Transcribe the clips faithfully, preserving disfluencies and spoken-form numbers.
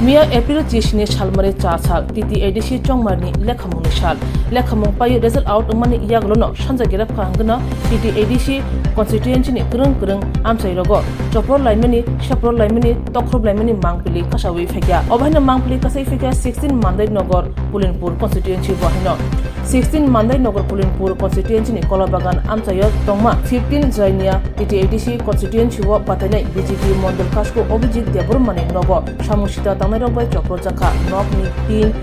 Miya April chisni salmari cha sal, T T A D C chongmarni lekhamungni sal. Lekhamung pai result out wngmani yagulono sanja gerapkha hwnkhe no T T A D C constituency ni kwrwng kwrwng amchai rogo chopro laimani, sapro laimani, tokhrob laimani mangpili kasawi phaikha. Obo haino mangpili kasai phaikha sixteen Mandai Nogor Pulinpur constituency bo haino. Sixteen Mandai Nogor Pulinpur constituency ni Kolabagan amchaio tongma fifteen Jainia T T A D C constituency o batainai B J P mondol kasko Abhijit Debbarma ni nogo samung sita tangnai rok bai chopro jakha, nok ni tin,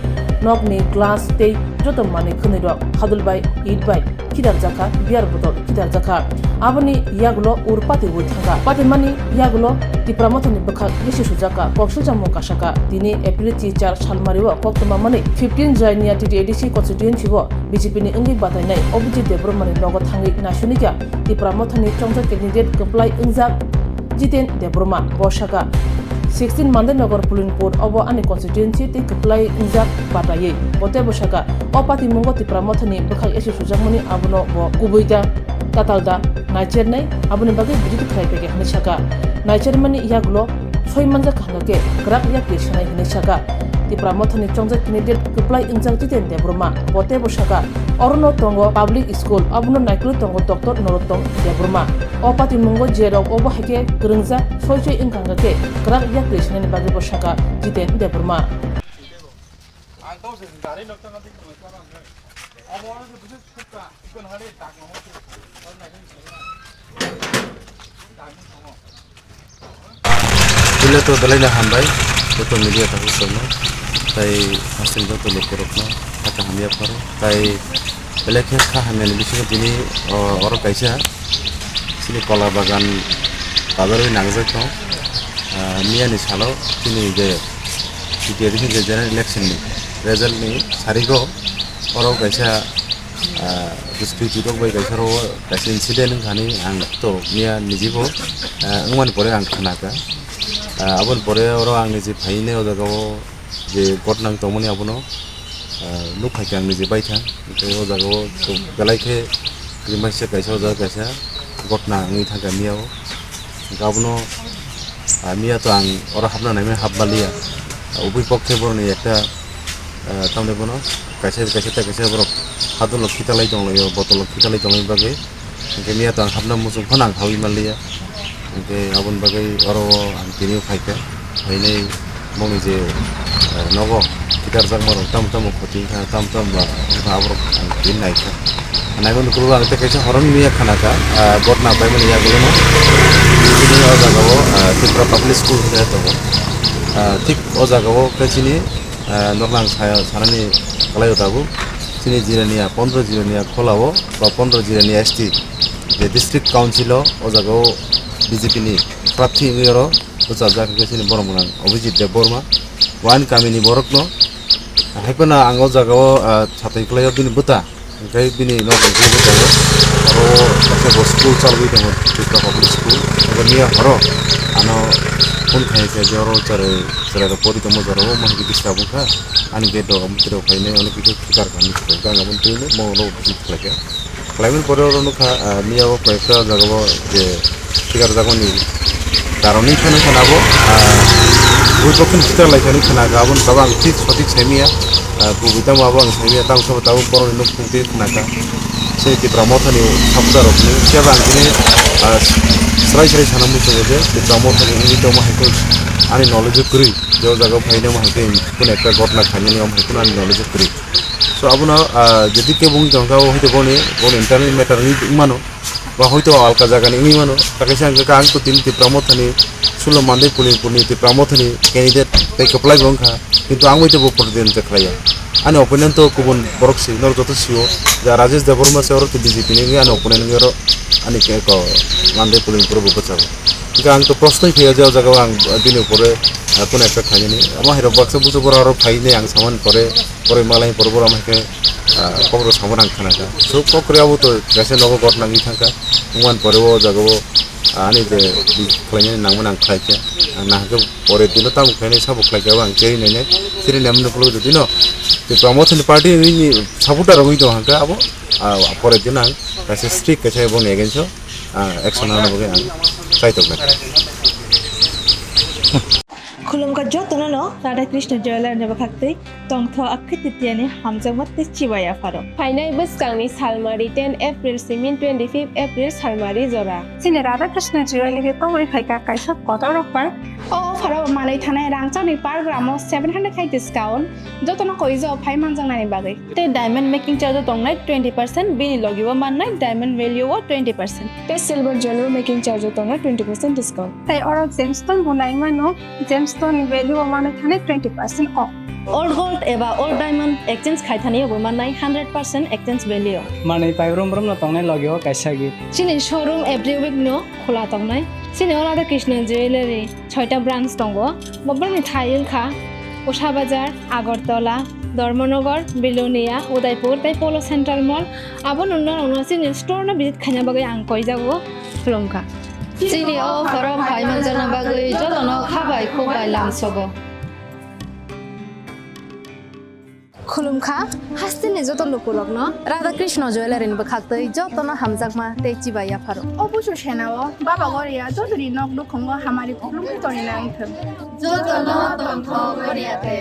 nok ni glass tei joto manwi khwnwi rok hadul bai, it bai khidarjakha, beer botol khidarjakha. Aboni yagulo ur patiwi thangkha. Patimani yagulo Tipra Mothani bwkhak bisi sujakha, koksilchamo kasakha. Tini April chi char salmario koktwma manwi fifteen Jainia T T A D C constituency o B J P ni wngwi batainai Abhijit Debbarma ni nogo thangwi naisunikha Tipra Mothani chongjak candidate kwplai wngjak Jiten Debbarma. Bo sakha, sixteen Mandai Nogor Pulinpur obo ani constituency tei kwplai wngjak bataiwi. Bo teibo sakha, o patimungo Tipra Mothani bwkhak esi sujakmani abono bo kubui da, tatal da, naichernai, aboni bagwi bidit khlai phaikha hwnwi sakha. Naichermani yagulo soi manjak hwnkhe kwrak yakri sanai hwnwi sakha. Tipra Mothani chongjak candidate kwplai wngjak Jiten Debbarma. Bo teibo sakha, orono tongo public school, abono naikolwi tongo Doctor Narottam Debbarma. O patimungo je rok obo hai khe kwrwngjak soi soi wngkha hwnkhe kwrak yakri sanani bagwi bo sakha Jiten Debbarma. Puila to belai no hambai, joto media tabuk songno, tai hasteni joto lukurokno, kha kaham yapharo, tai belai khe kha hamyani bisingo tini, o, oro kaisa chini Kola Bagan bazar bai nangjak tong, ah, miyani salo chini je T T A D C ni je general election ni result ni sarigo oro kaisa, ah, disputed rok bai kaisa oro kaisa incident wngkha hinwi ang to miya nijibo, ah, wngmani pore ang khnakha. Ah, aboni pore oro ang niji phainai o jaga o je gotnang tongmani abono, ah, nukphaikha ang niji baithang. Hwnkhe o jaga o belai khe kirimaisa kaisa o jaga kaisa gotna wngwi thangkha miya o. Hwnkhe abono, ah, miya to ang oro hapna naimani hapmaliya. Ubui pok khe boroni ekta, ah, tamni bono kaisa kaisa ta kaisa borok hadolo khitalai tonglaio, botolo khitalai tonglaini bagwi. Hwnkhe miya to ang hapna muchung phano ang hawi manliya. Hwnkhe aboni bagwi oro ang tini phaikha. Phainai bongni je, eh, nogo khitarjakma rok tamo tamo khoti wngkha, tamo tamo ba wngkha aborok ang tini naikha. Naimani ukulukgo ang tei kaisa horoni miya khanakha, ah, gotna paimani yagulono. Tini o jagao, ah, Tripura Public School hinwi tongo. Ah, thik o jagao khe chini, ah, norokno ang sa-, sanani kwlaio tabuk. Chini Jirania, pondro Jirania kholao ba pondro Jirania S T je District Council o, o jagao B J P ni prarthi wngwi oro bwchajak hwnkhe chini borok mwnang Abhijit Debbarma. Bo ani kamini borokno, haiphano ang o jagao, ah, satwi kwlaio bini bwta, hwnkhe bini nok hwnkhe bo tongo. Oro kaisa bo school chalogwi tongo, Tripura Public School. Abo miya horo ano phone khai khe je oro chwrai, chwrairok pori tongma jorao, omo hai khe disturb wngkha. Ani gate rok amo twi rok phainai, onek kisa thikar kha, hwnkhe ang abo twi mo rok visit khlaikha. Khlaimani pore oro nukha, ah, miya o koi ekta jaga o je thikar jagmani karon wngkha nukha na abo, ah, bui bo kheno thikar laikha nukha na abo, abo ni tabuk ang thik sothik saimanya, ah, kubui tamo abo ang saimanya, tamo sabo tabuk borok ni nukhung twi khna kha. Chini Tipra Motha ni supporter rok ni kebo ang tini, ah, srai srai sana muchungo je Tipra Motha ni wngwi tongma hai khe ani knowledge o kwrwi, je o jaga o phainai omo hai khe kunu ekta gotna khainani omo hai khe ani knowledge o kwrwi. So abono, ah, jodi kebo wngwi tongkha, o hoito boni, boni internal matter wngwi mano, ba hoito alka jagani wngwi mano, ta kaisa hwnkhe ang to tini Tipra Mothani, Sulo Mandai Pulinpurni Tipra Mothani candidate tei kwplai bo wngkha, kintu ang bai teibo protidondi khlaiya. Ani opponent to kubun borok se, norok joto sio, ja Rajesh Debbarma se oro to B J P ni wngwi ani opponent wngwi oro ani ke ko Mandai Pulinpur bo bwchago. Hwnkhe ang to prosnoi phaiya je o jaga o ang bini upore, ah, kunu ekta khlainani. Omo hai rok baksa bujo bora oro phainai ang samani pore, Boroi malai borok borok hai khe, ah, kok rok samo nang khana kha. So kok rok abo to kaisa nogo gotna wngwi thang kha. Wngmani pore o jaga o, ah, ani je khlainani nangmani ang khlai kha. Ang nahakhe pore dino tamo khlainai sabo khlai kha, ang cheri nainai. Cheri naimani ukulok jodi no Tipra Mothani party wngwi supporter wngwi tong kha abo, ah, pore dino ang kaisa strict kaisa boni against o, ah, action nana bagwi ang chai tok nai. Khulumkha jotono no Radha Krishna Jewellery ni bwkhaktwi tongtho akhwtitiani hamjakma tei chibai yapharo. Phainai bwskangni salmari ten April simin twenty-fifth April salmari jora. Chini Radha Krishna Jewellery tongwi phaikha kaisa kotor offer. O offer o manwi thanai rangchakni per gram o seven hundred khai discount, jotono koijo phai manjaknani bagwi. Tei diamond making charge o tongnai twenty percent, bini logi o mannai diamond value o twenty percent. Tei silver jewelry making charge o tongnai twenty percent discount. Tei oro gemstone bo nai mano, gemstone ni value o mano thani twenty percent off. Old gold eba old diamond exchange khai thani bo mannai hundred percent exchange value. Manwi pai brum brum no tongnai logi o kaisa gift. Chini showroom every week no khula tongnai. Chini o Radha Krishna Jewellery. Soita branch tongo. Bobrokni thai wngkha Usha Bazar, Agartala, Dharmanagar, Belonia, Udaipur tei Polo Central Mall. Abo norokno chini store no visit khaina bagwi ang koijago, khulumkha. Chini o offer o phai manjakna bagwi jotono kha bai khuk bai lamsogo. Khulumkha, hasteni joto lukurokno Radha Krishna Jewellery ni bwkhaktwi jotono hamjakma tei chibai yapharo. O busu senao Baba Goria jotoni nok nukhungo hamari khulumwi tongwi nang thung. Jotono tongthok Goria te.